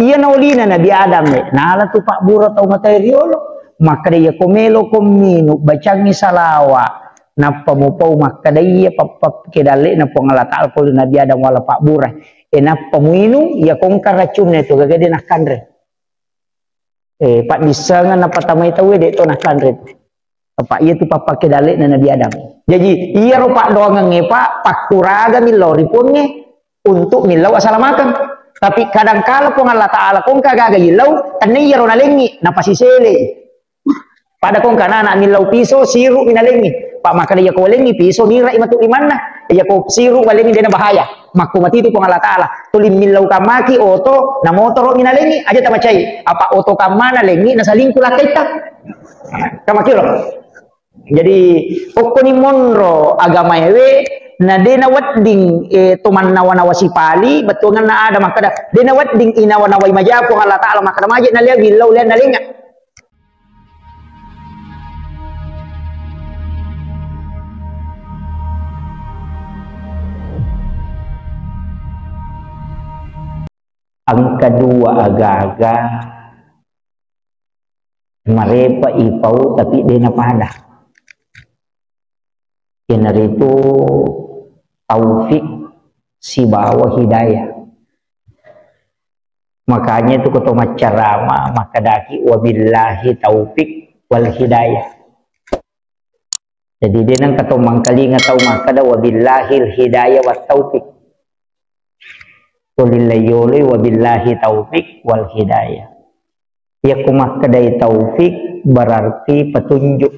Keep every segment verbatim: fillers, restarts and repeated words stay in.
Iya naolina Nabi Adam e, nala tu pabbura tau matae riolo. Makkeda, iya ko melo ko minu, bacangi salawa, nappa mupau makkeda iya pappakke dalle'na Puang Allah Ta'ala pole Nabi Adam wala pabbura. E, nappa muinu, iya kongka racunna itu, gaga de nakkanre. E, paddissengeng napatamai tau e, de to nakkanre. Apa iya tu pappakke dalle'na Nabi Adam. Jaji, iyaro paddoangeng e, Pak, pakkuraga millau ri Puang e untuk millau asalamakeng. Tapi kadangkala Puang Allah Ta'ala kongka gaga illau, tenna iyaro nalengi, napasisele. Pada kongka nana millau piso, siru mi nalengi. Pak, makkeda iya ko walengi piso, nira i matu limanna. Iya ko siru walengi dena bahaya. Makko matitu Puang Allah Ta'ala. Tuli millau kammaki oto, na motoro mi nalengi, aja tamacai. Apa oto kammana lengi, nasalingku lakkaitta. Kamakiro. Jadi, okkoni monro agamaewe, na de nawedding, eh, to mannawa-nawa sipali, bettuanganna ada makkeda, de nawedding inawa-nawai maja Puang Allah Ta'ala makkeda maje na lea willau lea nalenga. Engka dua agaga marepa ipau tapi de napada. Iyanaritu taufik sibawa hidayah. Makanya itu ko to maccarama makkedaki, "Wabillahi taufik wal hidayah." Jadi, de nengka to mangkalinga tau makkeda, "Wabillahil hidayah wat taufik." Ulillai yoloi, "Wabillahi taufik wal hidayah." Iya ko makkedai taufik berarti petunjuk.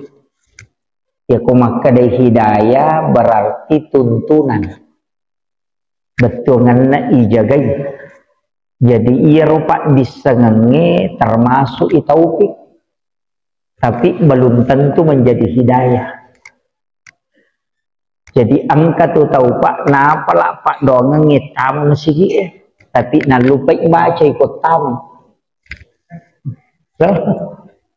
Iya ko makkedai hidayah berarti tuntunan. Bettuanganna ijagai. Jadi, iyaro paddissengengnge termasuk i taufik. Tapi belum tentu menjadi hidayah. Jadi, engka tu tau, Pak, napala paddoangengnge tama masigi e, tapi nallupai baca iko tama.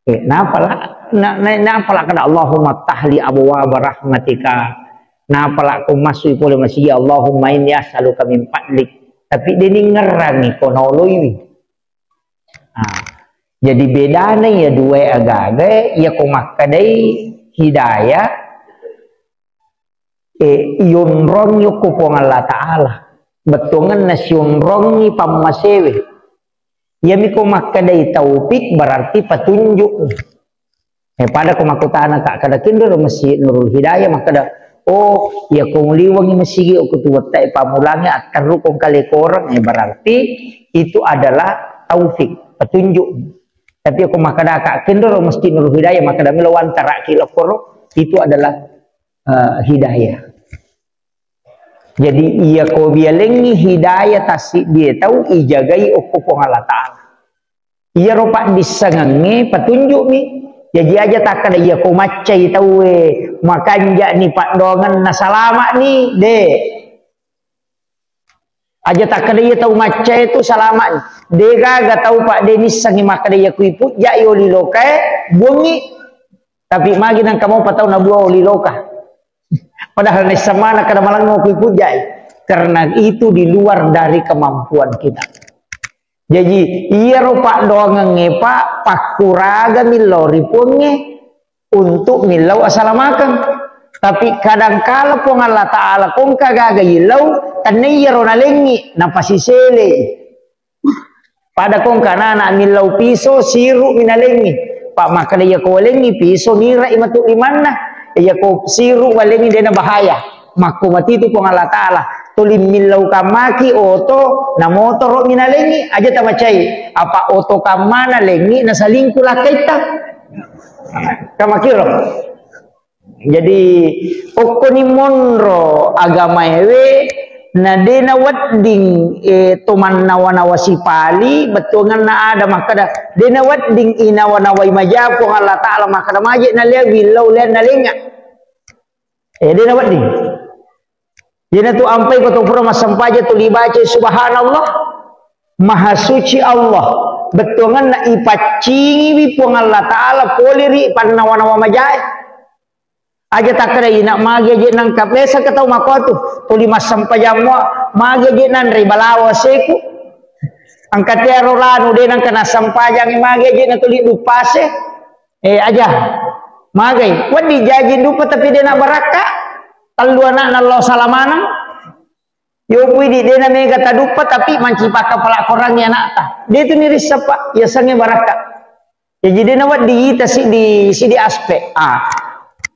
Eh, napala, na, na, napala kada Allahumma ftahli abwaaba rahmatika. Napala ko masui pole masigi, Allahumma inni as'aluka min fadlik. Tapi de ningerrangi ko naoloiwi. Ah, jadi bedana iya dua agaga, iya ko makkedai hidayah, eh, ionrongi ko Puang Allah Ta'ala. Bettuangenna sionrongi pammasewe. Iyami ko makkedai taufik berarti petunjuk. Eh, pada ko makkutana ka, kada kenro ro Masjid Nurul Hidayah, makkeda, "Oh, iya ko muliwangi masigi okko tu wettai pamulangi atterru kong kalekoreng," eh, berarti itu adalah taufik, petunjuk. Tapi ko makkeda ka kenro ro Masjid Nurul Hidayah, makkeda melo wantara ki lokoro, itu adalah, eh, hidayah. Jadi, iya ko bialengngi hidayah tassiddie tau ijagai okko Puang Allah Ta'ala. Iyaro paddissengengnge petunjukmi. Jaji aja takkeda iya ko maccai tauwe, makanja'ni paddoangenna, salama'ni, de. Aja takkeda iya tau maccae tu salama'ni. De gaga tau, Pak, de nissengngi makkeda iya ko ipujja'i oli lokae, buangngi. Tapi magi nengka mopa tau nabuang oli loka. Padahal naisseng maneng kada malengngo ko ipujja'i. Karena itu di luar dari kemampuan kita. Jaji, iyaro paddoangengnge, Pak, pakkuraga millau ri Puangnge untuk millau asalamakeng. Tapi kadangkala Puang Allah Ta'ala kongka gaga illau, tenna iyaro nalengngi, napasiselei. Pada kongka nana millau piso, siru mi nalengngi. Pak, makkeda iya ko walengngi piso, nira i matu limanna. Iya ko siru walengngi dena bahaya. Makko matitu Puang Allah Ta'ala. Tuli millau kammaki oto, na motoro mi nalengngi, aja tamacai. Apa oto kammana lengngi, nasalingku lakkaitta. Kamakiro. Jadi, okkoni monro agamaewe, na de nawedding, eh, to mannawa-nawa sipali, bettuanganna ada makkeda, de nawedding inawa-nawai maja Puang Allah Ta'ala makkeda maje na lea willau lea nalenga. Eh, de nawedding. Iyanatu ampai ko to pura massempajang tuli bacai subhanallah, maha suci Allah. Bettuanganna ipaccingiwi Puang Allah Ta'ala pole ri pannawa-nawa majae. Aja takkeda ina magi aje nangka biasa ke tau makkotu, tuli massempajang mua, magi aje nanre balawa seku. Angka tiaro lanu de nangka nasampajangi, mage je natuli dupase. Eh, aja. Magai. Wedding jaji dupa tapi de na barakka. Tellu anakna lao salamanang. Yo pui di de na mega taduppa tapi mancipaka pala korangi anakta. De tu nirissa, Pak. Yasengnge barakka. Jaji de na wedding ita sidi, sidi aspek. Ah.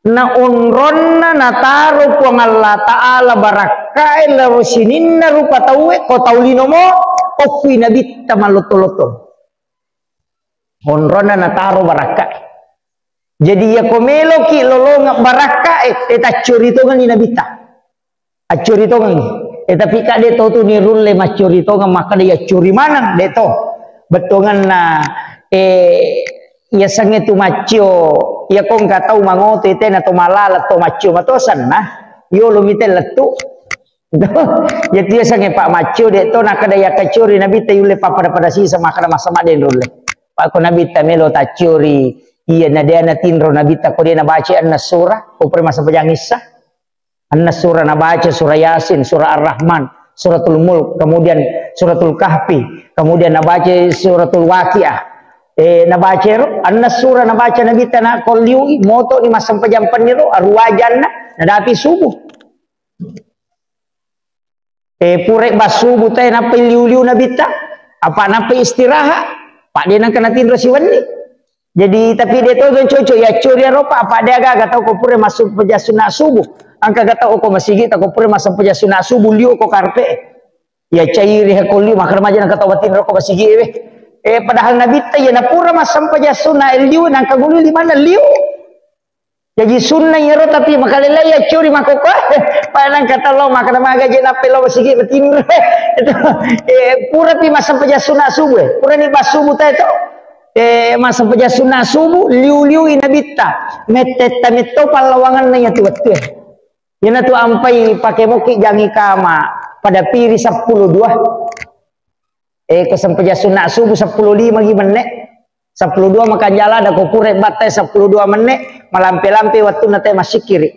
Na onronna nataro Puang Allah Ta'ala barakkae laro sininna rupa tauwe, ko tau lino mo, okkui nabitta malotto-lotto. Onronna nataro barakkae. Jadi, iya ko meloki lolongeng barakkae, eh, taccori tongenni nabitta. Accori tongengi. Eh, tapi ka de to tu nirulle maccori tongeng, makkeda yaccori maneng, de to. Bettuanganna, eh, yasengnge tu maccio, iya ko engka tau mangoto, tena to malala to maccio matosanna, yolo mite lettu. Iya tu yasengnge Pak Maccio, de to nakkeda yakkaccori nabitta yulle pappada-pada sisa, makkeda massama de nirulle. Pak ko nabitta melo taccori, iya na de natinro nabitta ko de nabaca anna sura, ko pura massempajang issa. Anna sura nabaca, sura Yasin, sura Ar-Rahman, suratul Mulk, kemudian suratul Kahfi, kemudian nabaca suratul Waqiah. Eh, nabaca ro, anna sura nabaca nabitta na kolliui, moto ni massempajang penniro, aruwajanna, nadapi subuh. Eh, pura ba subuh te nappa liu-liu nabitta, apa nappa istirahat, Pak de nangka natinro siwenni. Jadi, tapi de to cocok, yaccori aro, Pak, apa de aga-aga tau ko pura massempajang sunna subuh. Engka ga tau ko masigi ta ko pura massempajang sunna subuh, liu ko karpe. Ya cairi ha ko liu, makkeda maja nangka tau matinro ko masigi we. Eh, padahal nabitta iya napura massempajang sunna liu, nangka gulu limanna liu. Jaji sunna iyaro, tapi makalelai yaccori makkokkoe. Padahal engka tau lo makkeda maga je nappa lo masigi matinro. Itu, eh, pura pi massempajang sunna subuh, eh. Pura ni ba subuh te to. Eh, massempajang sunna subuh, liu-liui nabitta. Mettetta metto pallawanganna iya tu wettue. Iyanatu ampai pake moki jangi kama pada piri seppulo dua. Eh, ko sempajang sunna subuh seppulo lima gi menne. Seppulo dua makanja lada ko pura batta seppulo dua menne, malampe-lampe wattunna te massikkiri.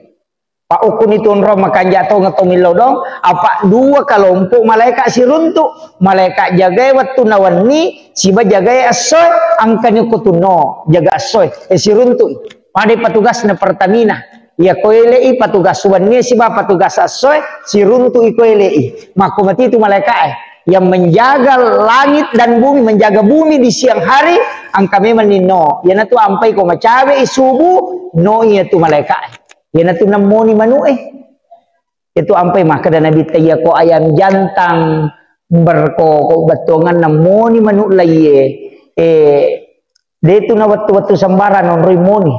Pa ukkuni tu onrong makanja tongeng to millau dong, apa dua kelompok malaika siruntu. Malaika jagae wattunna wenni, siba jagae essoe, angkani ko tunno jaga essoe, eh, siruntu. Pada petugasna Pertamina. Iya ko ele'i patugas wennie siba patugas essoe, siruntu'i ko ele'i. Makko matitu malaika'e. Yang menjaga langit dan bumi, menjaga bumi di siang hari, engka memang ninno. Iyanatu ampai ko macawe'i subuh, no iyatu malaika'e. Iyanatu nemmoni manu'e. Itu ampai makkeda Nabitta, iya ko ayam jantang berko, ko bettuanganna moni manu' laiye. Eh, de tu na wettu-wettu sembarang nonroi moni.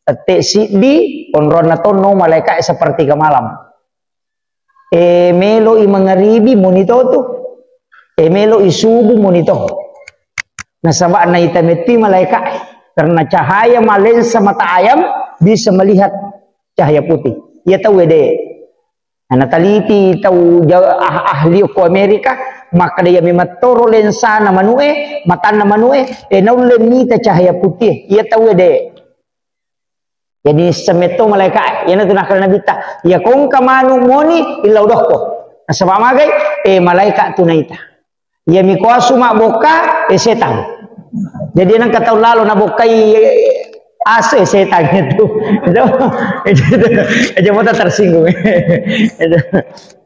Tette siddi, onronna tonno malaika'e sepertiga malam. Eh, melo'i mangaribi moni to tu. Eh, melo'i subuh moni to. Nasaba naita mettui malaika'e. Karena cahaya malensa mata ayam bisa melihat cahaya putih. Iya tau de. Nah, nataliti tau ja-, ah-, ahli ko Amerika, makkeda iya memang toro lensana manu'e, matanna manu'e, eh, naulle mita cahaya putih. Iya tau de. Jadi semetto malaika, iyanatu nakkeda Nabitta, iya ko engka manu moni, illau dokko. Nasaba magai, eh, malaika tu naita. Iya miko asu mabbokka, eh, setang. Jadi nengka tau lalo nabokkai, eh, asu, eh, setang itu. Itu, itu, itu, aja mau tak tersinggung. Itu.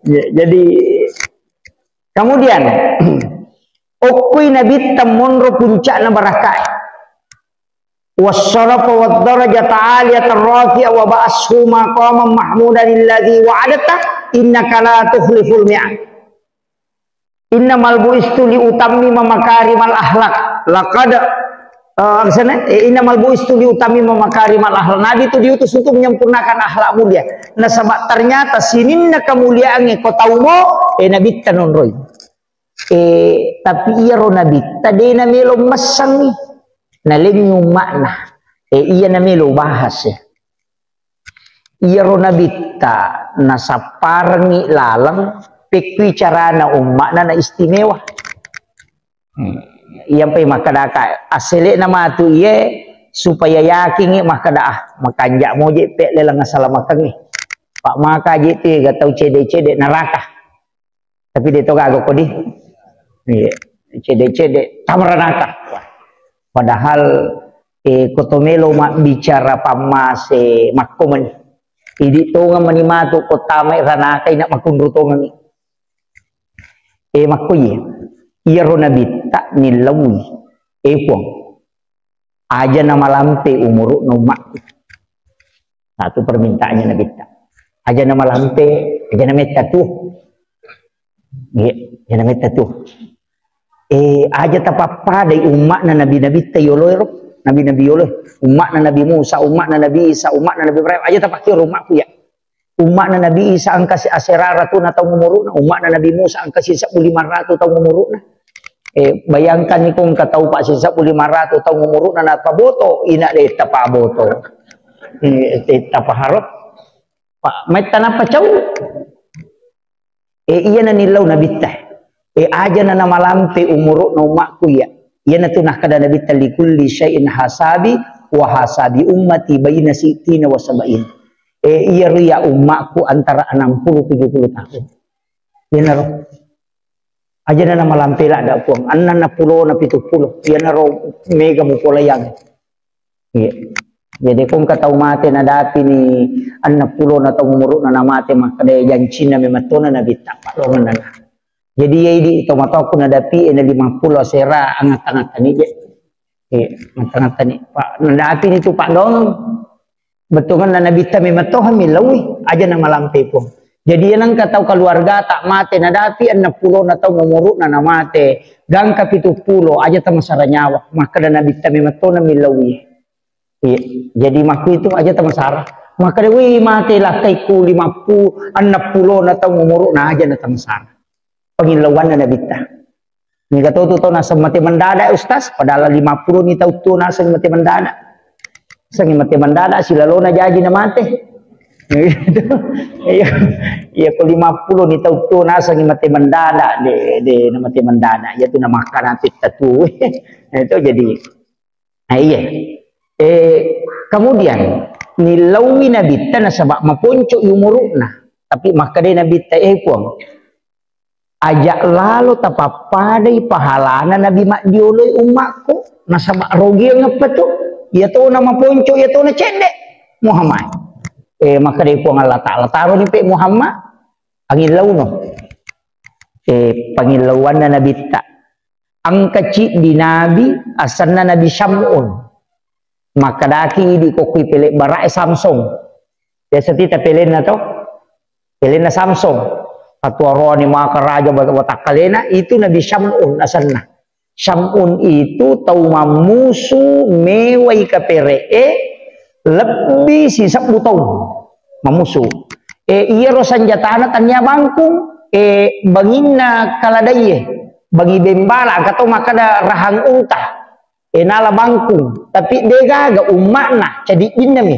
Ya, jadi, kemudian, okkui Nabitta monro puncakna barakkae. Wassarafa waddarajata aliyatan rafi'a wa ba'ashu maqaman mahmudan alladzi wa'adta innaka la tukhliful mi'ad. Innamal bu'istu li utammima makarimal akhlak. Laqad, eh, aksana, eh, innamal bu'istu li utammima makarimal akhlak. Nabi itu diutus untuk menyempurnakan akhlak mulia. Nasaba ternyata sininna kemuliaannya ko tau mo, eh, Nabitta nonroi. Eh, tapi iyaro Nabitta de namelo messangi. Nalengi umma'na. Eh, iya namelo bahas, eh. Iyaro Nabitta nasapparengngi laleng pekkui carana umma'na na istimewa. Hmm. Iyampai makkedaka, assele'na matu iye supaya yakingngi makkeda, ah, makanja moje pe leleng asalamakengngi. Pak maka je tu ga tau cede-cede neraka. Tapi de to gaga kodi. Iya. cede-cede, tama ranaka. Padahal, eh, ko to melo mabbicara pammase makko meni. Idi tongeng meni matu ko tamai ranaka ina makunru tongengi. Eh, makko iya. Iyaro nabitta nillaui. Eh, Puang. Aja namalampe umuru'na ummakku. Satu permintaannya nabitta. Aja namalampe, aja nametta tuo. Iya, aja nametta tuo. Eh, aja tapappadai umma'na nabi-nabitta yoloero, nabi-nabi yoloe. Umma'na Nabi Musa, umma'na Nabi Isa, umma'na Nabi Ibrahim, aja tapakkiro ummakku ya. Umma'na Nabi Isa engka si asera ratuna taung umuru'na, umma'na Nabi Musa engka sisebbu lima ratu taung umuru'na. Eh, bayangkan iko engka tau pa sisebbu lima ratu taung umuru'na napaboto, ina de tapaboto. Eh, de tapaharo. Pa, metta napacau. Eh, iyana nillau nabitta. Eh, aja na namalampe umuru'na ummakku iya. Iyana tu nakkada nabitta, "Likulli syai'in hasabi wa hasabi ummati baina sittina wa sab'in." Eh, iyaro iya ummakku antara enam puluh tujuh puluh tahun. Iyanaro. Aja na namalampe ladda Puang. Enneng pulona pitu pulo. Iyanaro mega mupolayang. Iya. Jadi ko engka tau mate nadapi ni enneng pulona taung umuru'na namate makkeda jancinna memettona nabitta paddoangenna. Jadi iya idi tomatoakku nadapi e na lima pulo asera angatta-ngattani je. Iya, angatta-ngattani. Pak, nadapi ni tu paddoangeng. Bettuangenna nabitta memettoha millaui, aja namalampe Puang. Jadi iya nengka tau keluarga ta mate nadapi enneng pulona taung umuru'na namate, gangka pitu pulo, aja tamasara nyawa. Makkeda nabitta memettona millaui. Iya. Jadi makku itu aja tamasara. Makkeda, "Wih, mate lakkaikku lima puluh, enneng pulona taung umuru'na aja na tamasara." Pangillauanna nabitta. Niga to tu tau naseng mate mendadak, Ustaz, padahal lima pulo ni tau tu naseng mate mendadak. Naseng mate mendadak, silalona jaji na mate. Iya, iya, ko lima pulo ni tau tu naseng mate mendadak, de, de, na mate mendadak. Iya tu na makkana titta tu. Nah, itu jadi Nah, iya. Eh, kemudian, nillaui nabitta nasaba maponco i umuru'na. Tapi makkedai nabitta, "Eh, Puang, aja lalo tapappadai pahalana nabi maddioloi ummakku. Nasaba rogiang eppa tu. Iya to na maponco, iya to na cedde. Muhammad." Eh, makkedai Puang Allah Ta'ala, "Taroni pe Muhammad." Angillauno. Eh, pangillauanna nabitta. Engka ciddi nabi, asenna Nabi Syam'un. Makkedaki idi ko kui pele bara'e Samsung. Biasa tita pelenna to? Pelenna Samsung. Atuaroani maka raja wa-, watakkalena, itu Nabi Syam'un asenna. Syam'un itu tau mammusu mewai kapere'e lebbi sisebbu taung mammusu. E, iyaro sanjatana tania bangkung, e, banginna kaladaiye, bangi bembala, engka to makkeda rahang unta. E, nala bangkung, tapi degaga umma'na, cadiddinna mi.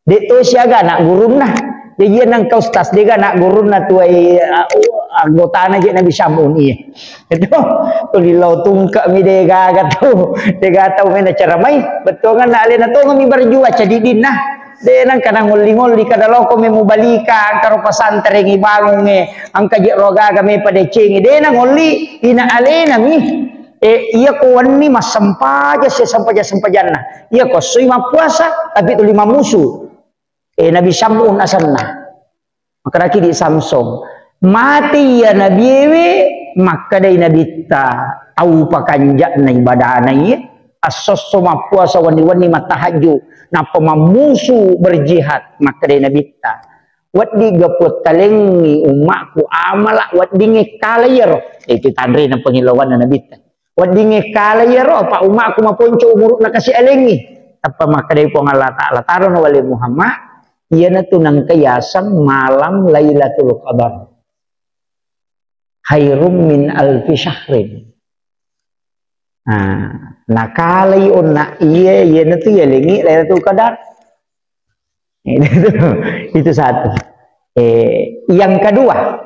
De to siaga anak gurunna. Jaji iya nengka ustaz, dega anak gurunna tuai, a-, anggotana je Nabi Syam'un iya. Itu, tuli lao tungke mi degaga tu. Dega tau mena ceramai, bettuanganna alena tongeng mi berjuang cadiddinna. De nengka nangolli-ngolli kada loko me mubalika, engka ro pesantren ibangungnge, engka je ro gaga me padecengi. De nangolli, ina alena mi. E, iya ko wenni massempajang, se sempajang-sempajanna. Iya ko essoi mappuasa, tapi tuli mammusu. E, Nabi Syam'un asenna. Makkedaki di Samsung. Mate iya nabiewe, makkedai nabitta, tau pakanja'na ibadana iye, assosso mappuasa wenni-wenni mattahajju, nappa mammusu berjihad, makkedai nabitta. Wedding ga puattalengngi ummakku amala weddingnge kala iyaro. Itu tanrena pangillauanna nabitta. Weddingnge kala iyaro, apa ummakku maponco umuru'na kasi alengngi. Tappa makkedai Puang Allah Ta'ala, "Tarono wale Muhammad, iyanatu nengka yaseng malam Lailatul Qadar. Khairum min alfi syahrin." Nah, nakalai onna iya, iyanatu yalengngi Lailatul Qadar. Itu, itu satu. Eh, yang kedua,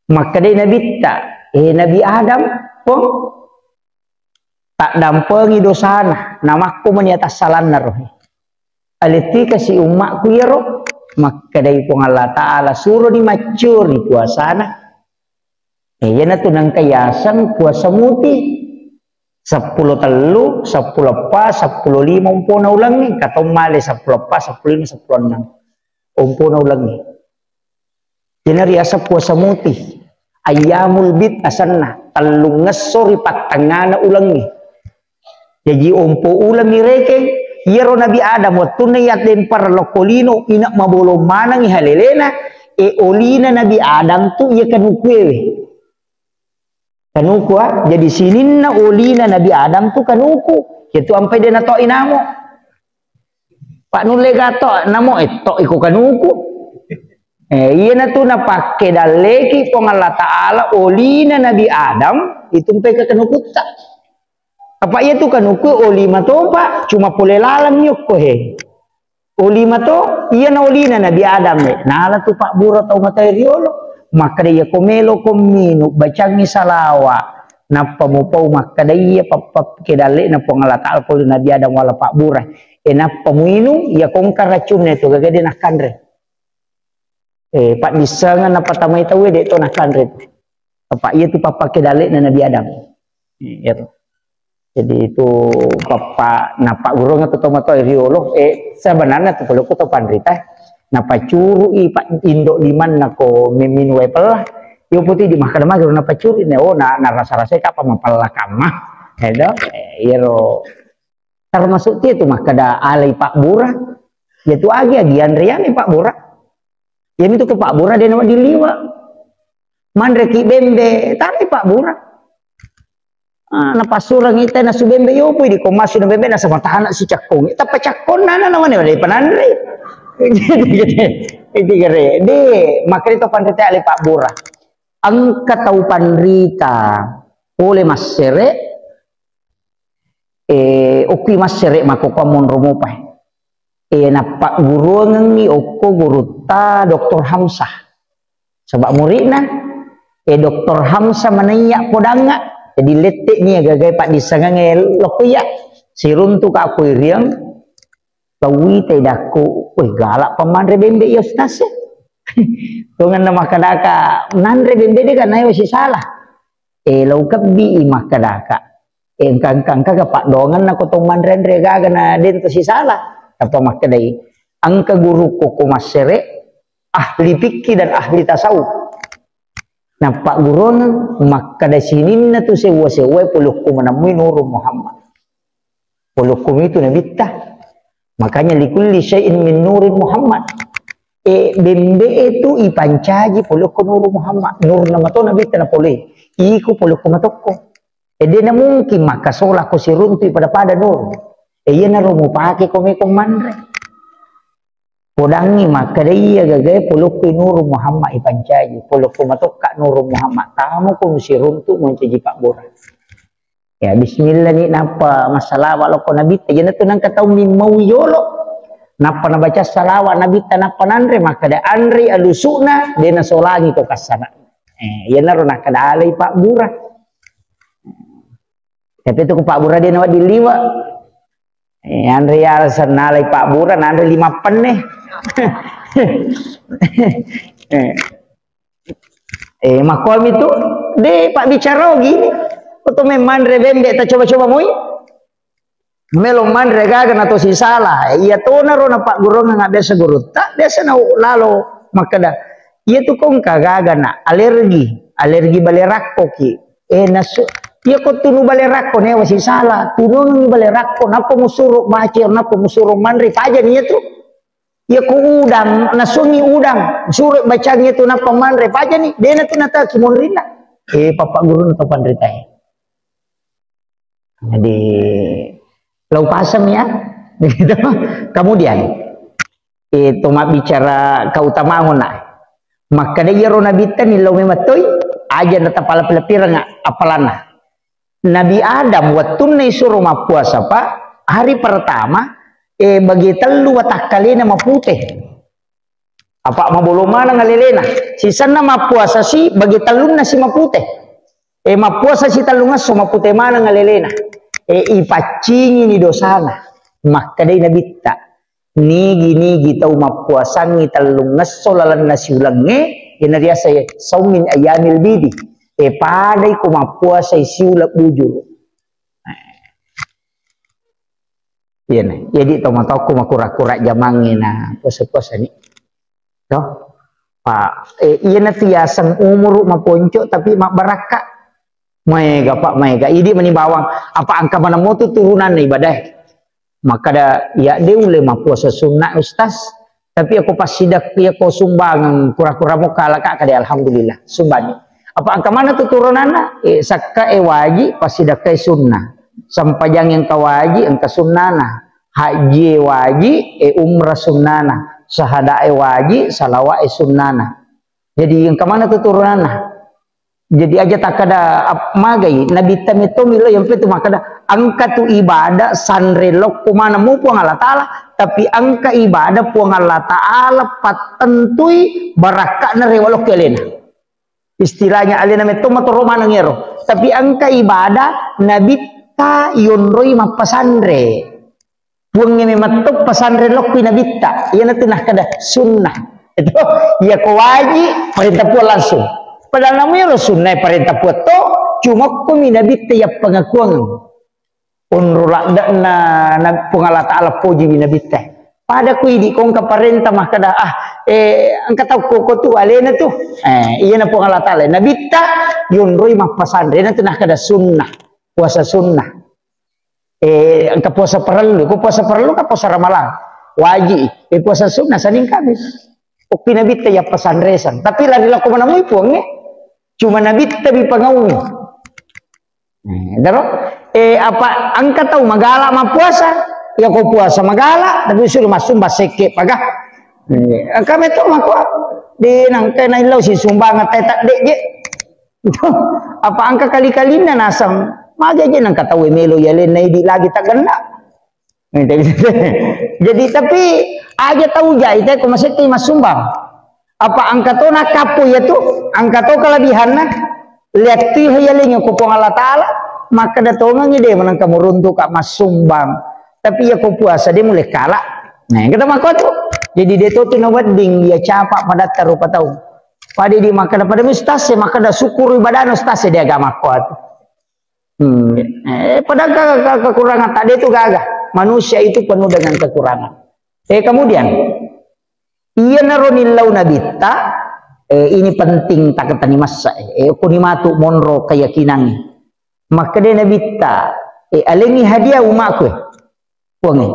makkedai nabitta, "Eh, Nabi Adam, Puang, taddampengi dosana, namakko meni atassalanna rohe. Aletti kasi ummakku iyaro." Makkedai Puang Allah Ta'ala, "Suroni maccuri puasana." Eh, iyanatu nangka yaseng puasa muti. Seppulo tellu, seppulo eppa, seppulo lima umpona ulengngi, katong male seppulo eppa, seppulo lima, seppulo enneng. Umpona ulengngi. Iyana riaseng puasa muti. Ayyamul bid asenna, tellungngesso ri pattengngana ulengngi. Jaji ompo uleng irekeng, iyaro Nabi Adam wettunna iyadempareng lokko lino, ina mabolong manengngi halelena, e olina Nabi Adam tu iya kanukuewe. Kanuku, ah. Jadi sininna olina Nabi Adam tu kanuku. Itu ampai de nato inamo. Pak nulle gato namo etto iko kanuku. Eh, iyana tu napakke dalleki Puang Allah Ta'ala olina Nabi Adam itu mpai ke kanukutta. Apa iya tu kanuku oli matopa, cuma pole laleng yokko he. Oli mato, iyana olina Nabi Adam e. Nala tu pabbura tau matae riolo. Makkeda iyako meloko minu, bacangngi salawa. Nappa mupau makkeda iya pappakke dallekna Puang Allah Ta'ala ko Nabi Adam wala pabbura. E nappa muinu, iyako engka racunna itu gaga de nakkanre. Eh, paddissengeng napatamai tauwe de to nakkanre. Apa iya tu pappakke dallekna Nabi Adam. Iya tu. Jadi itu papa, napaggurungeng tu tomatoa riolo, eh, sebenarnya tu pole ko to panrita, napacurui pak indo limanna ko meminu wae pella. Yo putih di makkeda magero napacuri ne, oh, na, narasa-rasai kapa mapella kamma. Edo, eh, iyaro termasuk tie tu makkeda alai pabbura. Ya tu agi-agi anreani pabbura. Iyami tu ko pabbura de nawedding liwa. Manreki bembe, tarai pabbura. Ah, napassurengngi te nasu bembe, yo pui di ko massu na bembe nasaba tana si cakkong. Tappa cakkonna na nawane wale pananre. Jadi gere, de makkeda to panrita ale pabbura. Engka tau panrita pole massere, eh, okkui massere mako ko monro mopai. Eh, nappagguruangengngi okko gurutta Doktor Hamsah. Sebab muridna, eh, Doktor Hamsah manaiya podangnga. Jadi lette'ni gagae paddissengengnge lokko iya. Siruntu ka aku iriang, tauwi te dakku, weh, galak pamanre bembe iya ustaz e. Tongenna makkedaka, nanre bembe de kan naewa sisala. Eh, lau kebbi i makkedaka. Eh, engka-engka, engka ga paddoangenna ko to manre-anre gaga na dento sisala. Apa makkedai, engka gurukku ko massere, ahli fikih dan ahli tasawuf. Nappagguruangeng makkeda sininna tu sewwa-sewwae polokku manemmui Nurul Muhammad. Polokku mitu nabitta. Makanya likulli syai'in min Nurul Muhammad. E, bembe e tu ipancaji polokku Nurul Muhammad. Nurna mato nabitta napole. Iko polokku matokko. E, de na mungkin makkasola ko siruntu pada-pada nur. E, iyanaro mupake ko meko manre. Podangngi makkeda iya gagae polokku Nurul Muhammad ipancaji, polokku matokka Nurul Muhammad, tamu ko musiruntu muncaji pabbura. Ya, bismillah ni nappa massalawa lokko nabitta, iyana tu nangka tau mimmau yolo. Nappa nabaca salawa nabitta nappa nanre, makkeda anre alusuna, de nasolangi ko kassana. Eh, iyanaro nakkeda alai pabbura. Tapi tu ko pabbura de nawedding liwa. Eh, anre ya sennalai pabbura, nanre lima penne. Eh. Eh, makkomi tu, de pabbicara gini. Ko to memmanre bembe, ta coba-coba moi. Melo manre gaga na to sisala. Iya tona ro na pagguruangengnga biasa gurutta, biasa na lalo makkeda. Iya tu ko engka gaga na alergi, alergi bale rakko ki. Eh, nasu, iya ko tunu bale rakko newa sisala, tunungi bale rakko, nappa musuro baca, nappa musuro manre, pajani iya tu. Iya ko udang, nasungi udang, suro bacangi tu nappa manre, pajani, dena tu nata kimonrinna. Eh, papa guru na to panrita e. Jadi, lau pasang ya. Begitu. Kemudian, itu mabbicara keutamaan na. Makkeda iyaro nabitta ni lau memang toi, aja na tapala pelapirenga apalanna. Nabi Adam wettunna isuro mappuasa, Pak, hari pertama, eh, bagi tellu watakkalena mapute. Apa mabolo maneng alelena. Sisenna mappuasa si, bagi tellunna si mapute. Eh, mappuasa si tellungesso mapute maneng alelena. Eh, ipaccingini dosana. Makkedai nabitta. Nigi-nigi tau mappuasangngi tellungesso lalenna siulengnge, iyana riasai saum min ayyamil bidi. E, padai ko mappuasai siuleng bujuru. Iya na. Jadi to matokku makura-kura jamangnge na puasa-puasa ni. To? Pa, e, iya na tu yaseng umuru maponco tapi mabbarakka. Maega, Pak, maega. Idi mani bawang, apa engka maneng motu turunanna ibadah. Makkada, "Ya, de ulle mappuasa sunnah, Ustaz. Tapi ako passidak-, yako sumbangeng kura-kura mo kalaka," kada, "Alhamdulillah, sumbani." Apa engka mana tu turunanna? Eh, sakka e waji, passidakka e sunnah. Sampajang engka waji, engka sunnana. Haji e waji, e umrah sunnana. Sahada e waji, salawa e sunnana. Jadi engka mana tu turunanna? Jadi aja takkada ap-, magai, Nabitta metto milo yang petu makkada, engka tu ibadah sanre lokko mana mu Puang Allah Ta'ala, tapi engka ibadah Puang Allah Ta'ala pattentui barakka'na rewa lokko alena. Istilahnya alena metto matoro maneng ero. Tapi engka ibadah Nabitta yonroi mappasanre. Puangnge memang to pasanre lokki Nabitta, iyanatu nakkada sunnah. Itu, iya ko waji, parenta Puang langsung. Padahal namu iyaro sunnah parenta Puang to, cuma kumi Nabitta iya pengakuan. Onro ladde'na na Puang Allah Ta'ala poji mi Nabitta. Pada ku idi kongka parenta makkada, ah, eh, engka tau koko tu alena tu. Eh, iyana Puang Allah Ta'ala. Nabitta, yonroi mappasanre, iyanatu nakkada sunnah. Puasa sunnah. Eh, engka puasa parellu, ko puasa parellu ka puasa ramalang, waji. Eh, puasa sunnah Senin Kamis. Okki Nabitta iya pasanresang, tapi lari lako manamui Puangnge. Cuma Nabitta bi pangaumi. Eh, daro? Eh, apa engka tau magala mappuasa? Ya ko puasa magala, tapi suruh massumbang sekke paga. Eh, engka meto mako di nangka naillau si sumbang tai tak dek je. Apa engka kali-kalinna naseng, magi aja nengka tau melo ya lenna idi lagi tak genna. Jadi tapi aja tau jai te ko masette massumbang. Apa engka to nakapo ya tu, engka to kelebihanna. Lihat tu ya lenyo ko Puang Allah Ta'ala, maka da tongengi de menengka muruntu ka massumbang. Tapi ya ko puasa de mulai kala. Nah, kita mako tu. Jadi de to tu na wedding ya capa padatta rupa tau. Pada di makkada, pada mustase, makkada syukuri badana ustase di agama kuat. Hmm. Eh, padahal ke, ke, kekurangan tak ada itu gaga. Manusia itu penuh dengan kekurangan. Eh, kemudian, iya naro nillau Nabitta, eh, ini penting tak ketani massa, eh, kuni matu monro keyakinan. Makkada Nabitta, eh, alengi hadiah umakku, eh. Puangnge,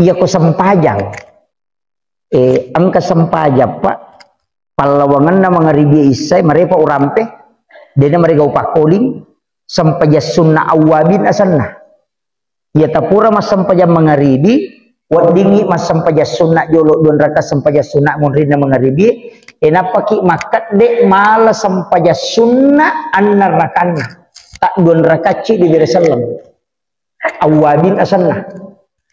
iya ko sempajang. Eh, engka sempajang, Pak. Pallawangenna mangaribi isai, marepa urampe. Dena marega upakkoling, sempajang sunna awwabin asenna. Iya tapura massempajang mangaribi, weddingi massempajang sunna jolo dua raka sempajang sunna munrinna mangaribi, e nappaki makkedde mala sempajang sunna annang rakanna. Tak dua rakacci di bere selleng. Awwabin asenna.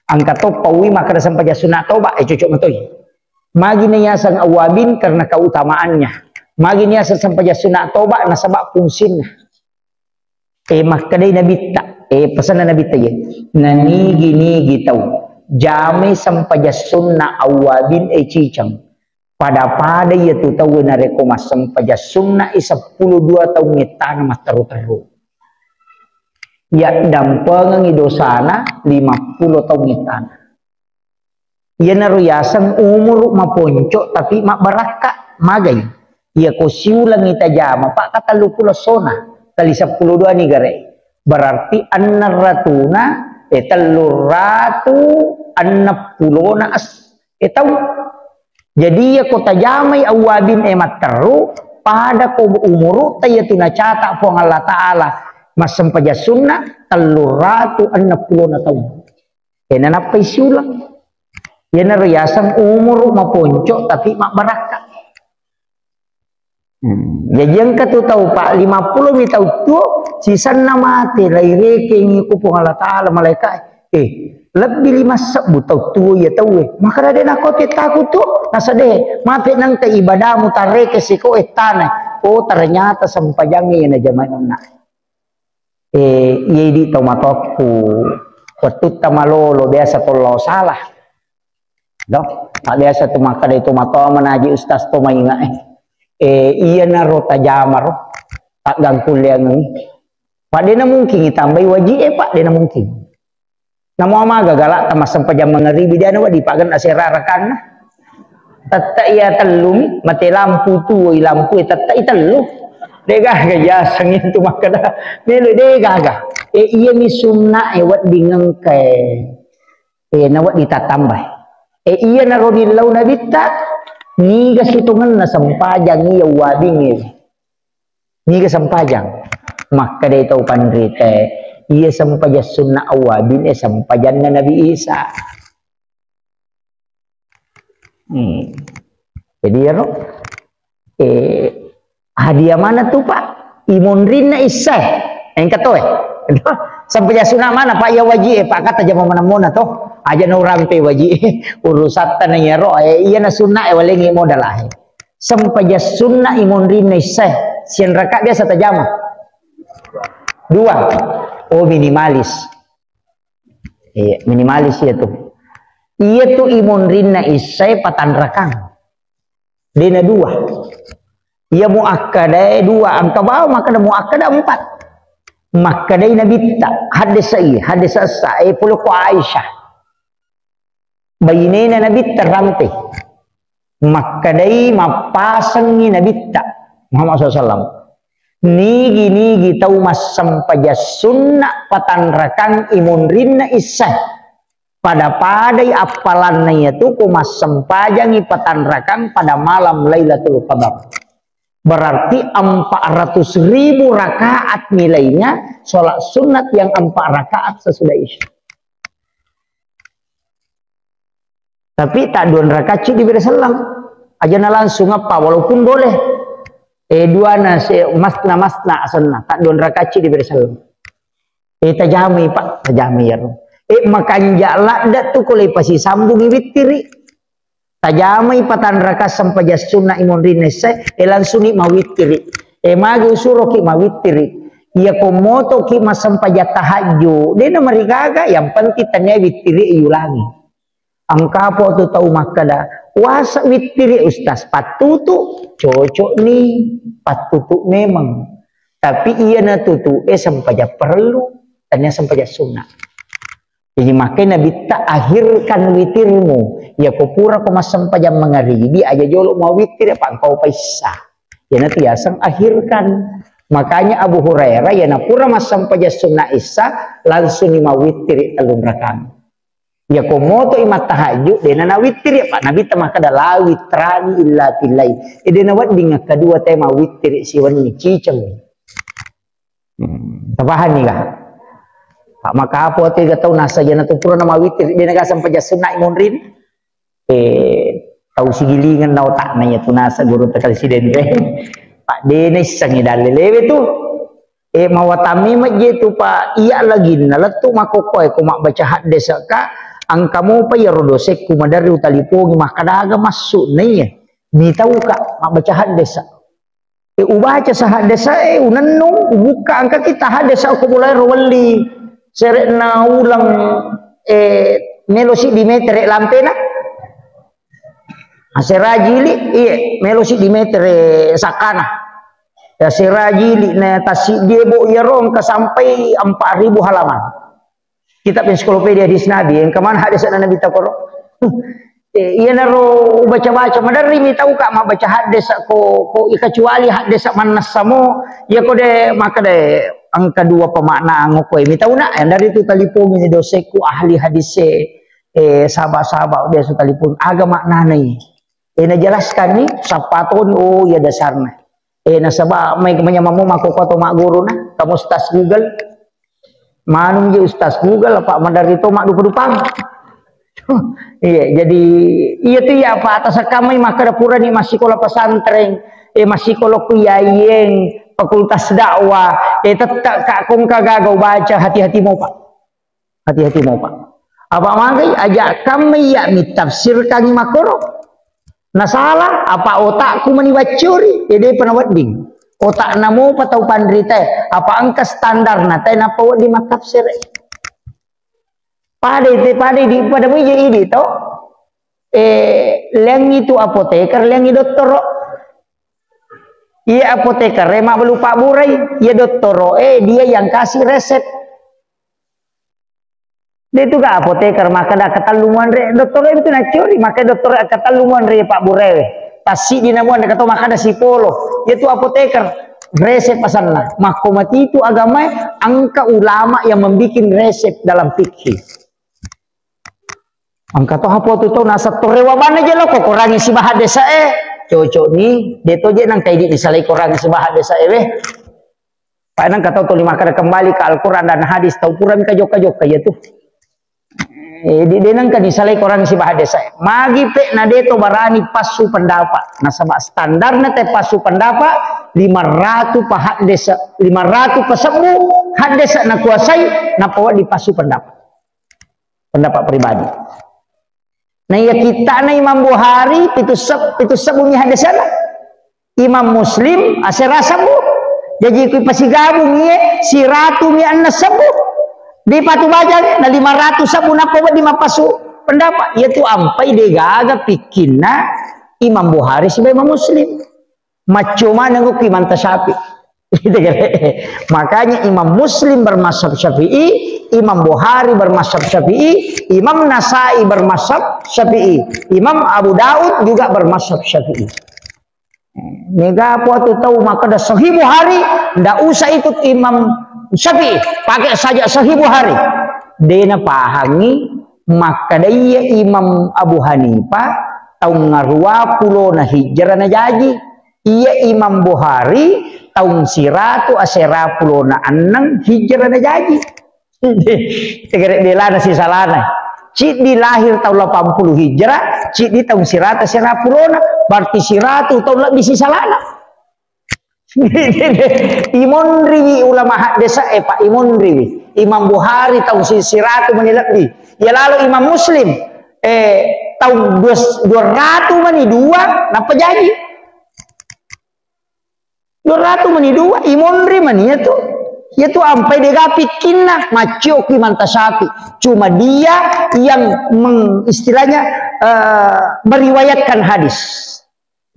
Engka to paui makkada sempajang sunat toba, eh, cocok matoi. Magi na yaseng awwabin karena keutamaannya. Magi na yaseng sempajang sunat toba nasaba fungsinna. Eh, makkedai Nabitta, eh, pesanna Nabitta ye. Nanigi-nigi tau jamai sempajang sunna awwabin, eh, ciceng. Pada-pada iyatu tauwe narekko massempajang sunna'i seppulo dua taung ettana matteru-teru. Yaddampengengngi dosana lima pulo taung ettana. Iyanaro yaseng umuru maponco tapi mabbarakka, magai. Iyako siulengngi tajama, Pak, ka tellu pulo sona, kali seppulo dua ni gare. Berarti enneng ratuna, eh, tellu ratu enneng pulona es-, eh, tau. Jadi, iya ko tajamai awwabin e matteru, pada ko umurutta iyatu nacata Puang Allah Ta'ala, massempajang sunna, tellu ratu enneng pulona taung. E, nanappai siuleng. Iyanaro yaseng umuru maponco, tapi mabbarakka. Hmm. Jaji engka tu tau, Pak, lima pulo mi tau tuo, sisenna mate, lairekengngi ku Puang Allah Ta'ala, malaika, eh, lebbi lima sebbu tau tuo iya tauwe. Maka de nako te taku tu, nasade, mate nengka ibadamu tareke siko ettana. Oh, ternyata sempajangngi na jamaenna. Eh, iya idi tau matokku, wettutta malolo, biasa to lao salah. Do, tak biasa tu makkeda itu matoa manaji ustaz to mainga, eh. Eh, iyanaro tajamaro. Aggangkulleangengngi. Pak, de' na mungkin itambai waji'e, Pak, de' na mungkin. Namo amaga gala'ta massempajang mangaribi, de' na wedding pagenna sera rakanna. Tette' iya tellumi, mate lampu, tuwoi lampu, e, tette' i tellu. De' gaga jaseng itu makkeda. Melo de' gaga. E, iyami sunna e wedding engkae. E, na wedding tatambai. E, iyanaro nillau Nabitta, niga sitongenna sempajang iya uwabingnge. Niga sempajang? Makkedai tau panritae, iya sempajang sunna awwabin, e, sempajanna Nabi Isa. Hmm. Jadi, iyaro, e, hadiah mana tu, Pak? Imonrinna issae. Engka toe. Sempajang sunna mana, Pak? Iya waji'e, Pak, kata jama manemmona to. Aja na urampe waji'e. Urusatta na iyaro, e, iyana sunna e walengngi modal ahe. Sempajang sunna imonrinna issae, siang raka biasa tajama? Dua. Oh, minimalis. Iya, minimalis iya tu. Iya tu imonrinna issae patanrakang. De' na dua. Iya muakkadae dua, engka bawang makkeda muakkada empat. Makkedai Nabitta, haddesa iya, haddesa essa, e, pole ko Aisyah. Bainena Nabitta rampe. Makkedai mappasengngi Nabitta Muhammad sallallahu alaihi wasallam. Nigi-nigi tau massempajang sunna patanrakang imonrinna issae. Pada-padai appalanna iyatu ko massempajangi patanrakang pada malam Lailatul Qadar. Berarti empat ratus ribu rakaat nilainya sholat sunat yang empat rakaat sesudah Isya. Tapi tak dua rakaat ci diberi selleng. Aja na langsung apa, walaupun boleh. Eh, dua na se-, masna, masna asenna. Tak dua rakaat ci diberi selleng. Eh, tajamai, Pak, tajamai iyaro. Eh, makanja' ladde' tu ko le pasisambungi wittiri. Tajamai patanraka sempajang sunna imonrinna issae, eh, langsung ni mawittiri. Eh, magi usuroki mawittiri. Iya ko motoki massempajang tahajju, de' na marigaga, yang penting tania wittiri iulangi. Engka po tu tau makkeda, "Puasa wittiri, Ustaz, pattutu." Cocok ni, pattutu memang. Tapi iya na tutu e sempajang perlu, tania sempajang sunna. Jadi makanya Nabitta, "Akhirkan witirmu." Iya ko pura ko massempajang mangaribi, aja jolo mawittiri, apa engkau paissa. Iya na tu yaseng akhirkan. Makanya Abu Hurairah, iya na pura massempajang sunna isya, langsung ni mawittiri tellung rakang. Iya ko moto i mattahajju, de' na nawittiri, apa Nabitta makkeda, "La witrani illa fillail." Eh, de' na wedding kedua te mawittiri siwenni, ciceng. Hmm, tapahani ga? Pak, maka apa tega tau nasa jana tu pura na mawittiri, de' na ga sempajang sunna imonrin. Eh, tau sigilingeng na otakna iya tu nasa guru tekal sidente. Pak, de' na issengi dalle lewe tu. Eh, mawatami majje tu, Pak, iya laginna lettu makkokkoe ko mabbaca haddesa ka, engka mopa iyaro dosekku maderri utalipongi makkeda aga massu na iya. Mitauka mabbaca haddesa. Eh, ubaca sa haddesa e, unennung, ubukka engka kita haddesa ko bolaero welli sere'na uleng, eh, melo siddi metere lampena. Asera jili, iye, melo siddi metere sakkana. Ya, asera jili na tasiddi e, bo, iyaro engka sampai empat ribu halaman. Kitab Ensiklopedia Hadis Nabi, engka maneng haddesa Nabi takoro. Eh, iyanaro ubaca-baca, maderri mitauka mabbaca haddesa ko, ko, kecuali haddesa mannessa mo, iya ko de makkeda engka dua pemaknaan ko e. Mitau na, eh, dari tu talipongi ni dosekku ahli hadis e, eh, saba-saba biasa talipong, aga maknanai. Eh, najelaskan ni, sappa toni, oh iya dasarna. Eh, nasaba mai manyamammu makkokkoe to magguruna, kamu Ustaz Google. Manung je Ustaz Google, apa maderri to maddupa-dupang. Iya, jadi iya tu iya, apa atas kamai makkeda purani massikola pesantren, eh, massikola ku I A I N, fakultas dakwah, eh, tette' ka kongka gaga ubaca, hati-hati mopa. Hati-hati mopa. Apa magai aja kamai iya mitafsirkan makkoro. Nasala, apa otakku mani waccuri, ya de'pa nawedding. Otakna mopa tau panritae, apa engka standarna, tae nappa wedding mattafsir. Pada itu, pada di, pada muji idi to. Eh, lengi tu apoteker, lengi dottoro. Iya apoteker e mabbalu pabburai, iya dottoro e dia yang kasih resep. De tu ga apoteker makkeda ketellu muanre, dottoro e tu nacuri, makkeda dottoro e ketellu muanre pabburai. Tassiddi na muanre, kato makkeda sipolo. Iya tu apoteker resep asenna. Makko matitu agamae, engka ulama yang membikin resep dalam fikih. Engka to hapo tu tau naseng torrewa bana je lo, ko korangi sibawa haddesa e, cocok ni, de to je nang kaidi disalai korangi sibawa haddesa e weh. Pa nang katau tuli makkeda kembali ke Al-Quran dan hadis, tau pura mika jokka-jokka iya tu. Eh, di, de nang kani salai korangi sibawa haddesa e. Magi pe na de to barani passu pendapat. Nasaba standarna te passu pendapat, lima ratu pa haddesa, lima ratu pa sebbu haddesa nakuasai, nappa wedding passu pendapat. Pendapat pribadi. Nah, iya kittana Imam Bukhari, pitu seb-, pitu sebbu mi haddesana. Imam Muslim, asera sebbu. Jaji kui pasigabung iye, siratu mi anna sebbu. Di patu bajang, na lima ratu sebbu nappa wedding mappasu pendapat. Iya tu ampai de gaga pikkinna Imam Bukhari sibawa Imam Muslim. Macco maneng okki manta Syafi'i. Makanya Imam Muslim bermazhab Syafi'i, Imam Bukhari bermazhab Syafi'i, Imam Nasai bermazhab Syafi'i, Imam Abu Daud juga bermazhab Syafi'i. Mega apa tu tau makkeda Sahih Bukhari, ndak usah ikut Imam Syafi'i, pakai saja Sahih Bukhari. Dena pahangi makkeda iya Imam Abu Hanifah taung ngarua pulona hijrah na jaji. Iya Imam Bukhari taung siratu asera pulona annang hijrah na jaji. Tegere belana sisalana. Ciddi lahir taung lapan puluh hijrah, ciddi taung siratu asera pulona. Berarti siratu taung lebbi sisalana. Imonriwi ulama haddesa e, Pak, imonriwi. Imam Bukhari taung si-, siratu mani lebbi. Iya lalo Imam Muslim, eh, taung dua, dua ratu mani dua, nappa jaji. Dua ratu mani dua, imonri mani iya tu. Iya tu ampai dega pikkinna, maccio ki manta Syafi'i. Cuma dia yang meng-, istilahnya, eh, meriwayatkan hadis.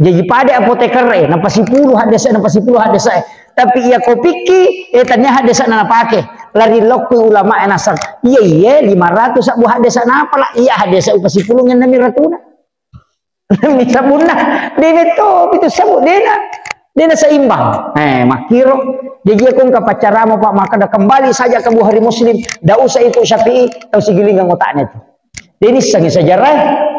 Jaji pada apoteker e, nappa sipulu haddesa, nappa sipulu haddesa e. Tapi iya ko pikki, eh, tania haddesa na napake. Lari lokku ulama e naseng. Iya, iya, lima ratu sebbu haddesa napa la? Iya haddesa upa sipulu ngennami ratuna. Sabunna, dena to, itu sebbu, dena, dena seimbang. Eh, makkiro. Jaji aku engka paccarama, Pak, makkeda kembali saja ke Bukhari Muslim, ndak usah ikut Syafi'i, tau sigilingang otaknya itu. Dena issengi sejarah.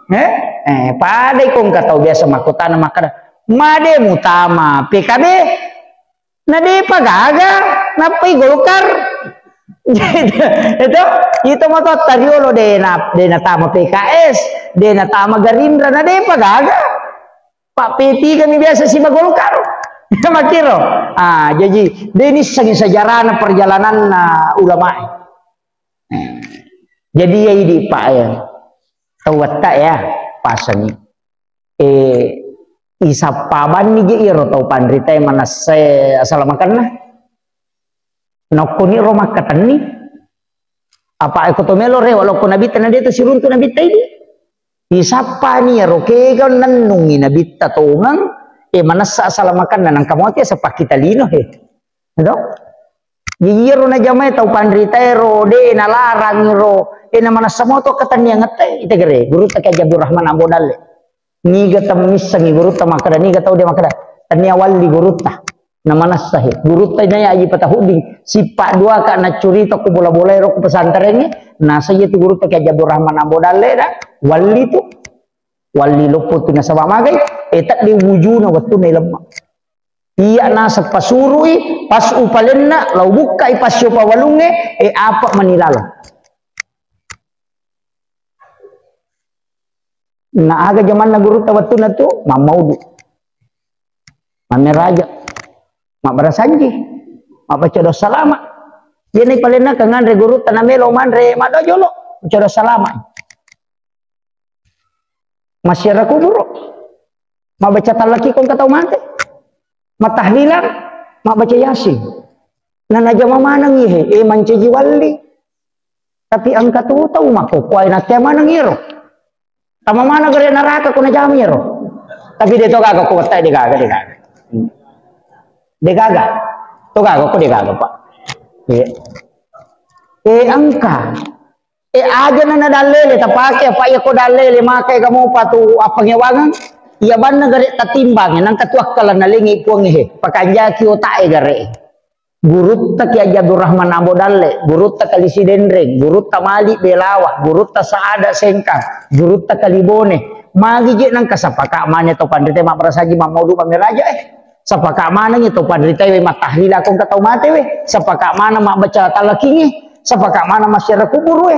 Eh, eh, pada iko engka tau biasa makkutana makkeda, "Made mutama P K B?" Na depa gaga, nappai Golkar. Itu, itu matotta riolo, de na, de natama P K S, de natama Gerindra, na depa gaga. Pak P tiga mi biasa siba Golkar. Makkiro. Ah, jaji, de nissengi sejarahna perjalananna ulama. Jadi, ya, idi, Pak, ya. Tau wetta, ya, pasengi. Eh, isappa banni je iyaro tau panritae manessai asalamakenna. Nokkoni ro makkatenni. Apa eko to melo rewa lokko nabitta na de to siruntu nabitta idi. Isappani iyaro kega nennungi nabitta tongeng, eh, manessa asalamakenna nangka moti sappa kita lino he. Edo? Iyaro najamae tau panritaero, de nalarangiro, eh, namanessa moto ketenniangette, itegere, gurutta Kiai Haji Abdurrahman Ambo Dalle. Niga temmissengi gurutta makkeda, niga tau de makkeda, tennia walli gurutta. Namanessa he, gurutta naya Aji Patahuddin, sippa dua ka naccurita ku bola-bolae ro ku pesantrengnge, nasaiya tu gurutta Kiai Haji Abdurrahman Ambo Dalle da, walli tu. Walli loppo tu nasaba magai, eh, tedde wujuna wettunna ilemma. Iya naseng pasurui, pas upalenna, lau bukkai passio pawalungnge, eh, apa mani lalo. Na aga jamanna gurutta wettunna tu, mammaudu. Mammeraja. Mabbarasanji. Mabbaca doa salama. Iyana palenna kanganre gurutta namelo manre maddoa jolo. Baca doa salama. Massiara kuburu. Mabbaca tallaki ko engka tau mate. Matahlilang, mabbaca Yasin. Na najama maneng ihe, eh, mancaji walli. Tapi engka tu tau makkokkoe nattea maneng iyaro. Tama maneng gare neraka ko najama iyaro. Tapi de to gaga ko wettai de gaga, de gaga. Hmm. Degaga. To gaga ko degaga, Pak. Iya. Eh, engka. Eh, aja na, na dalele tapake, apa iya ko dalele maka ega mopa tu apa ngewangeng? Iya banna gare tatimbang, nang katuakkalan nalengi puang he. Pakanjaki otak e gare. Gurutta Ki Haji Abdurrahman Ambo Dalle, gurutta Kali Sidenreng, gurutta Malik Belawa, gurutta Saada Sengkang, gurutta Kali Bone. Magi je nang kasapaka mane to panrite mabbarasaji mammodu mamiraja eh. Sapaka maneng to panrite we mattahlila ko engka tau mate we. Sapaka maneng mabbaca talakingi. Sapaka maneng massiara kuburu we.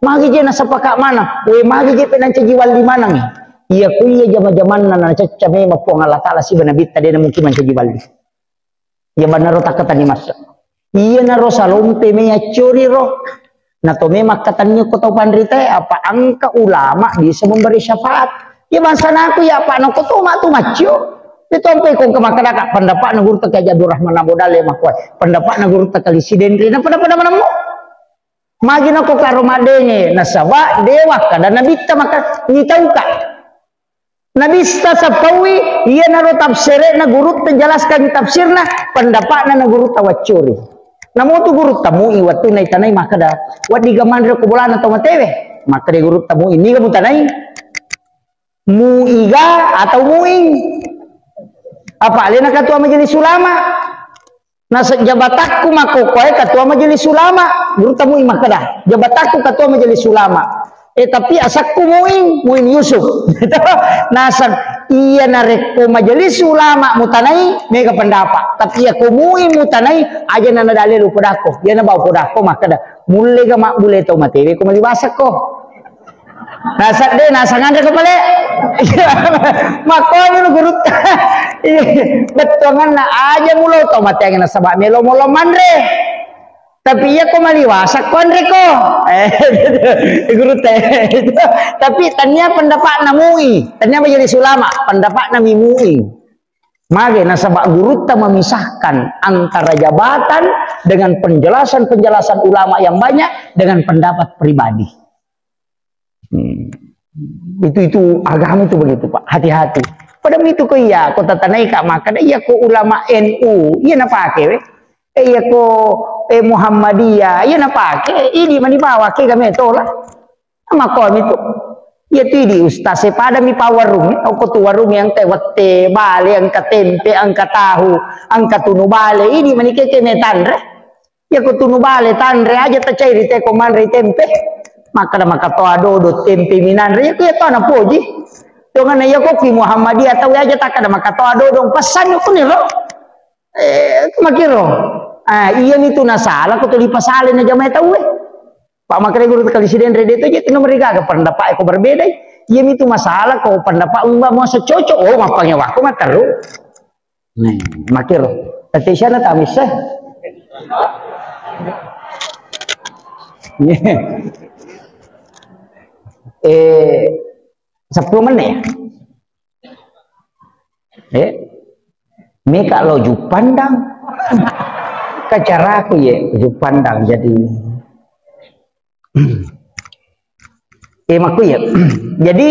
Magi je na sapaka maneng. We magi je penancaji walli maneng. Iya ku iya jama-jamanna na cacca memang Puang Allah Taala siba nabitta de na mungkin mancaji walli. Iya bannaro takkatani massa. Iyanaro salompe me accuri ro. Na to me makkatanni ko tau panritae, apa engka ulama bisa memberi syafaat. Iya bangsanaku ya apa nako to matu maccio. Itu ampe ko engka makkedaka pendapatna gurutta Ki Haji Abdurrahman Abu Dale makkuae. Pendapatna gurutta Kali Sidenreng. Na pada-pada manemmu. Magi nako karo madenge nasaba dewa kada nabitta maka nitauka. Nabissa sappaui, iyanaro tafsire'na gurutta jelaskan tafsirna, pendapatna na gurutta waccuri. Namo tu gurutta mui wattunna itanai makkeda, "Waddiga manre ko bolana tau matewe?" Makkeda gurutta mui, "Niga mutanai? Muiga atau muing?" Apa alena ketua majelis ulama? Naseng jabatakku makkokkoe ketua majelis ulama, gurutta mui makkeda, jabatakku ketua majelis ulama. Eh, tapi asakku Muin, Muin Yusuf. Naseng, iya narekko majelis ulama mutanai, mega pendapat. Tapi iya ko Muin mutanai, aja nana dalil upodako. Iya na bau podako makkeda, mulle ga mabbule tau matewe ko maliwasakko. Naseng de, naseng anre ko pale. Makkomi lu gurutta. Bettuanganna aja mulo tau mateangnge nasaba melo molo manre. Tapi iya ko maliwasa ko anre ko. Eh, gurutta. Tapi tania pendapatna mui, tania majelis ulama, pendapatna mi mui. Mage nasaba gurutta memisahkan antara jabatan dengan penjelasan-penjelasan ulama yang banyak dengan pendapat pribadi. Hmm. Itu, itu agama itu begitu, Pak. Hati-hati. Pada itu ko iya, ko tatanai ka makkeda iya ko ulama N U, iya napake we. Eh, iya ko, eh, Muhammadiyah, iya napake, idi mani bawa ke game tola. Makkomi tu. Iya tu idi ustaz e pada mi pa warung, eh. Oko tu warung yang te wette, bale, engka tempe, engka tahu, engka tunu bale, idi mani keke me tanre. Iya ko tunu bale tanre aja tacairi te ko manre tempe. Makkeda makkatoa dodo tempe minanre. Iya ko iya to napoji. Tongana iya ko ki Muhammadiyah tau aja takkeda makkatoa dodo pesan ko ni ro. Eh, makiro. Ah, iya mi tu nasala ko tuli pasale na jamae tau eh. Pak makkeda guru Kali Sidenreng de to je tu nomor gaga pendapat ko berbeda. Iya mi tu masalah ko pendapat umba mau secocok. Oh, mappange waktu materu. Nih, makiro. Tete siana tamisse. Eh, sepuluh menit ya? Eh, meka lo Jupandang. Kacaraku ye Jupandang jadi. Eh, makku ya. Jadi,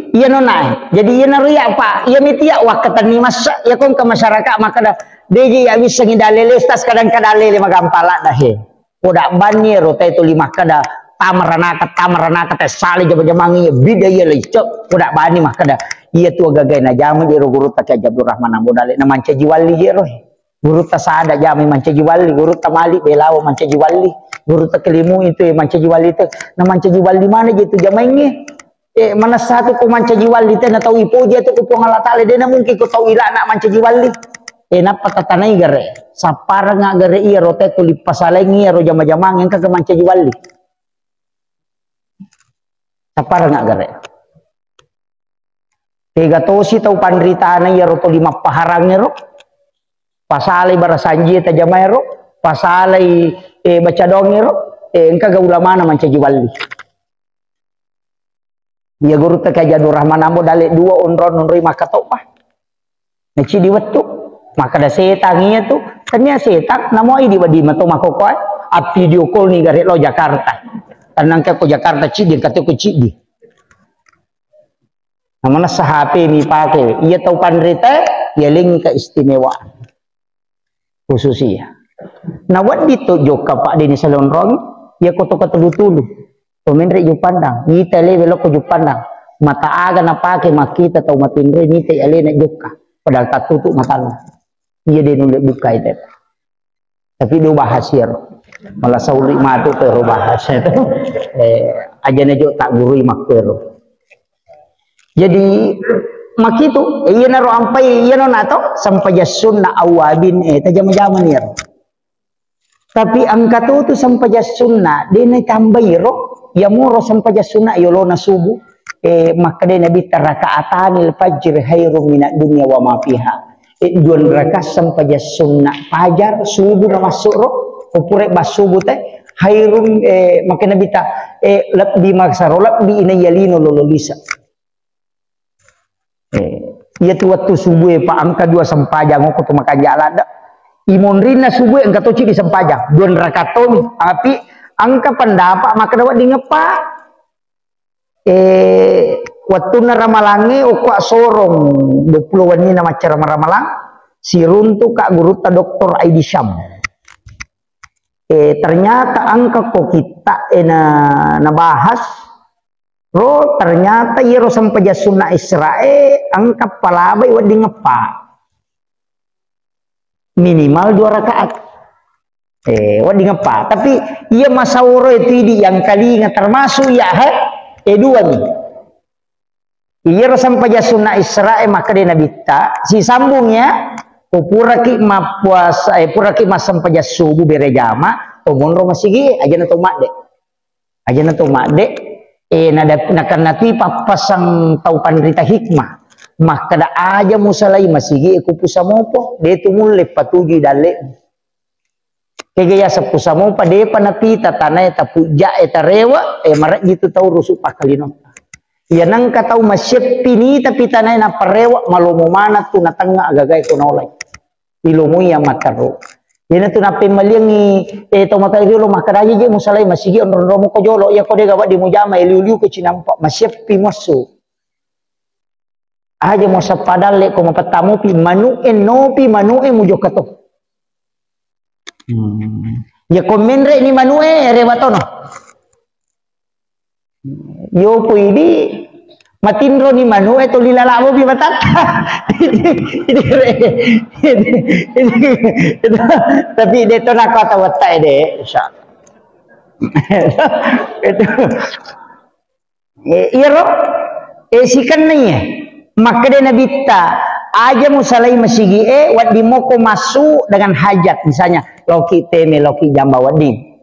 iya nona. Jadi, iya naru ya, Pak. Iya miti ya, wakkatanni massa. Iya kong ke masyarakat, makkeda, deji ya bisa ngidalele, tas kadang kadalele magampala dah, he. Koda banni ro, te tuli makkeda, tamaranaka, tamaranaka, te sale jama-jamangi, bida iya lecok. Koda banni makkeda, iya tu agagai na jamu di ro guru tak Haji Abdurrahman Ambo Dale, na mancaji wali je ro, he. Gurutta Sada jamai mancaji walli, gurutta Malik Belawa mancaji walli, gurutta Kalimu itu mancaji walli te. Na mancaji walli mana je tu jamaingnge? Eh, manessa tu ko mancaji walli te na tau ipoji tu ko Puang Allah Taala, de na mungkin ko tau ilana mancaji walli. Eh, nappa tatanai gare. Sapparengnga gare iya ro te tuli pasalaingi iya ro jama-jamang engka ke mancaji walli. Sapparengnga gare. Tega tosi tau panritana iyaro toli mappaharangngero, pasalai barasanjie tajamaero, pasalai, eh, baca doangngero, eh, engkaga ulamana mancaji walli. Iya gurutta Kiai Haji Abdul Rahman Ambo Dale dua onrong onroi makkatobba. Naciddi wettu, makkeda setang iya tu, tania setang, namo idi wedding mato makkokkoe, a video call ni gare lao Jakarta. Tennang ke ko Jakarta ciddi, engka to ko ciddi. Namanessa H P mi pake, iya tau panrita, iya lengngi keistimewaan. Khususia. Na wedding to jokka, Pak, deni salonrong, iya ko to katulu-tulu. To menre Juppandang, ita lewe loko Juppandang. Mata aga napake makkita tau matinro, nita alena jokka. Padahal tattutu matanna. Iya de nulle buka ita. Tapi do bahas iyaro. Malah sauli matu to ro bahas itu. Eh, aja nejo tak gurui makkero. Jadi, makitu, eh, iyanaro ampai, iyano nato, sempajang sunna awwabin, eh, tajama-jama ni iyaro. Tapi engka to tu sempajang sunna, de na tambai ro, iyamuro sempajang sunna yolona subuh, eh, makkeda Nabitta rakaatanil fajri khairum minad dunya wa ma fiha. Eh, dua rakaat sempajang sunna fajar, subuh na masuk ro, ko pura ba subuh te, khairum, eh, makkeda Nabitta, eh, lebbi maksaro, lebbi inai lino lolo lisa. Eh, iya tu wettu subuh e, Pak, engka dua sempajang, ko tu makanja ladde. Imonrinna subuh e, engka toci di sempajang. Dua rakaat tomi. Tapi engka pendapat makkeda wedding eppa. Eh, wettunna ramalangnge, okko sorong dua puluh wenni na macca rama-, ramalang, siruntu ka gurutta Doktor Aidi Syam. Eh, ternyata engka ko kitta e na, nabahas, Ro, ternyata iyaro sempajang sunna Isra'e engka palabai wedding eppa. Minimal dua rakaat. Eh, wedding eppa. Tapi iya masauro itu idi yang kalinga termasuk ya, he? Eh, dua mi. Iyaro sempajang sunna Isra'e makkeda Nabitta, sisambung ya, ko puraki mappuasa, eh, puraki massempajang subuh bere jama, to monro masigi, aja na to madde. Aja na to madde, eh, nada-, nakanna tui pappasang tau panrita hikmah. Makkeda aja musalai masigi e ku pusamopo, de tu mulle patujui dalle. Kega yaseng pusamopa, depa napita tanae tapujja e tarewa, eh, marejji tu tau rusu pakkalinotta. Iya nangka tau maseppi ni tapi tanae naparewa, malomo mana tu natengnga agagae ko naolai. Ilomui yang matteru. Iyanatu nappemmaliangngi, eh, tau mata riolo makkeda, "Aja je musalai masigi onrong-onrongmu ko jolo, iya ko dega wedding mujama, eh, liu-liu ko cinampa, masiappi muassu. Aja muasappa dalle ko mapettamupi, manu'e nopi, manu'e mujokka to." Hmm. Ya ko menre ni manu'e, rewa tono. Yo poidi matinro ni manu e tuli lalabo bi matatta. Tapi de to nako atau wetta e de, insyaallah. Itu. Eh, iyaro, eh, sikenna iya. Makkeda Nabitta, aja musalai masigi e, wedding moko masuk dengan hajat, misalnya, loki teme, loki jamba wedding.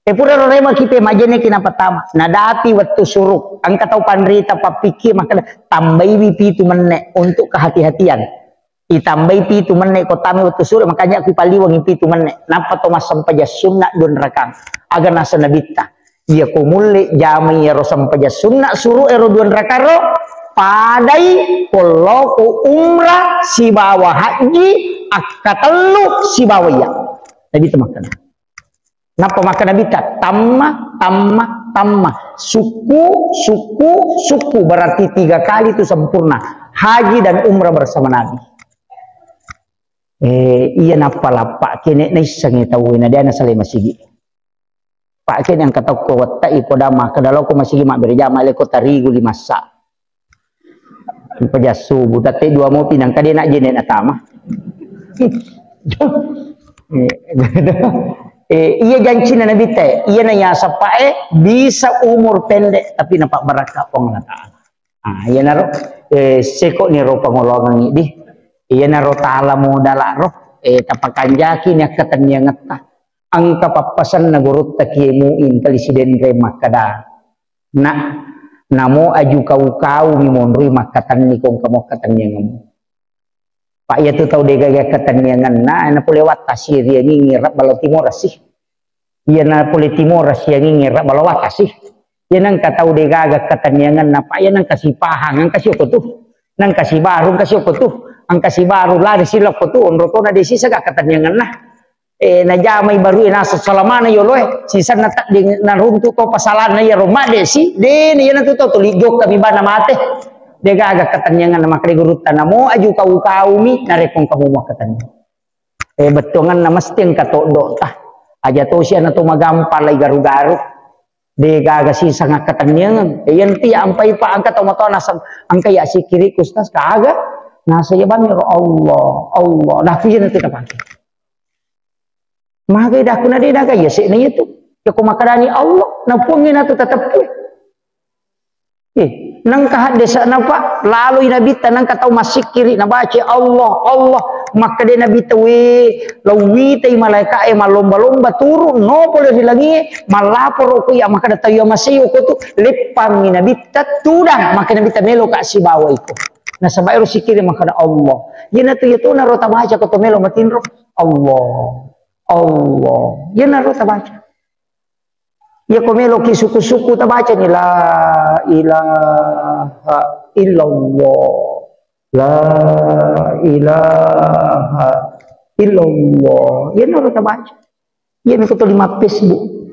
E pura ro remaki pe majenneki napattama. Nadati wettu suruk. Engka tau panrita pappikki makkeda, "Tambaiwi pitu menne untuk kehati-hatian." Itambai pitu menne ko tami wettu suruk, makanya ku palliwangi pitu menne. Nappa to massempajang sunna dua rakang. Aga nasa Nabitta. Iya ko mulle jamai ero sempajang sunna suruk ero dua rakang ro, padai ko loko umrah sibawa haji akkatellu sibawa iya. Nabitta makkeda. Nappa makkeda Nabitta, "Tamma, tamma, tamma. Sukku, sukku, sukku." Berarti tiga kali itu sempurna. Haji dan umrah bersama Nabi. Eh, iya nappa lappa kene naissengi tau na dia na salai masigi. Pak kene engka tau ko wettai poda makkeda loko masigi mabbere jama leko tarigu lima sa. Pajang subuh, tette dua mopi nangka de najjene natama. Eh, iya jancina Nabitta, iya na yasappa e bisa umur pendek tapi napabbarakka Puang Allah Ta'ala. Ah, iyanaro, eh, seko ni ro pangoloangengngi di. Iyanaro tala modala ro, eh, tapakanjaki ni akkatenniangetta. Engka pappasenna gurutta Kiai Muin Kali Sidenreng makkeda, "Nak, namo aju kau-kau mi monroi makkatenni ko engka mo akkatenniangemmu." Pak, iyatu tau degaga akkatenniangenna, na pole wattasi riangi ngira balo timorasi. Iya na pole timorasi angi ngira balo wattasi. Iya nangka tau degaga akkatenniangenna, Pak, iya nangka sipahang, engka siokko tu. Nangka sibaru, engka siokko tu. Engka sibaru lari silokko tu, onro tona desi saga akkatenniangenna. Eh, najamai barue naseng salamana yoloe, sisenna tedding naruntu to pasalanna iyaro madde si, dena iyanatu to tuli jokka mi bana mate. Degaga akkatenniangenna makkeda gurutta, "Namo aju kau-kaumi narekko engka mumu akkatenniang." Eh, bettuanganna mesti engka toddo ta. Aja tosi ana to magampang lai garu-garu. De gaga sisang akkatenniangeng. Eh, iyenti ampai pa engka to matoa nasab engka ya sikiri Ustaz kaga. Nasa ya bami ro Allah, Allah. Nah, piye nanti tapake. Magai dakku na de naga ya sik na itu. Ya ko makadani Allah, na puangi na tu tetep. Eh, nengka haddesa'na, Pak, laloi Nabitta, nengka tau massikkiri, nabaca Allah, Allah, makkeda Nabitta, "We, lauwitai malaeka'e mallomba-lomba turu, no pole ri langie, mallaporo ko iya makkeda tau iya masei ko tu, leppangi Nabitta, tudang, makkeda Nabitta, meloka sibawa iko." Nasaba ero sikkiri makkeda Allah. Iyanatu iya tona ro tabaca ko to melo matinro, Allah, Allah. Iyanaro tabaca. Iya ko meloki suku-suku tabacani la ilaha illallah. La ilaha illallah. Iya naro tabaca. Iya miko tuli ma Facebook.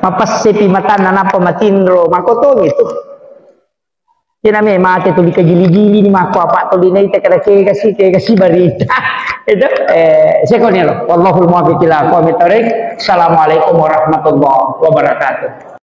Mapassepi matanna nappa matinro. Makotongi tu. Iya name mate tuli kajili-jili ni mako apa tuli naita kada kega si kega si barita. Itu eh sekoni lo. Wallahul muwaffiq ila aqwamit thariq. Assalamualaikum warahmatullahi wabarakatuh.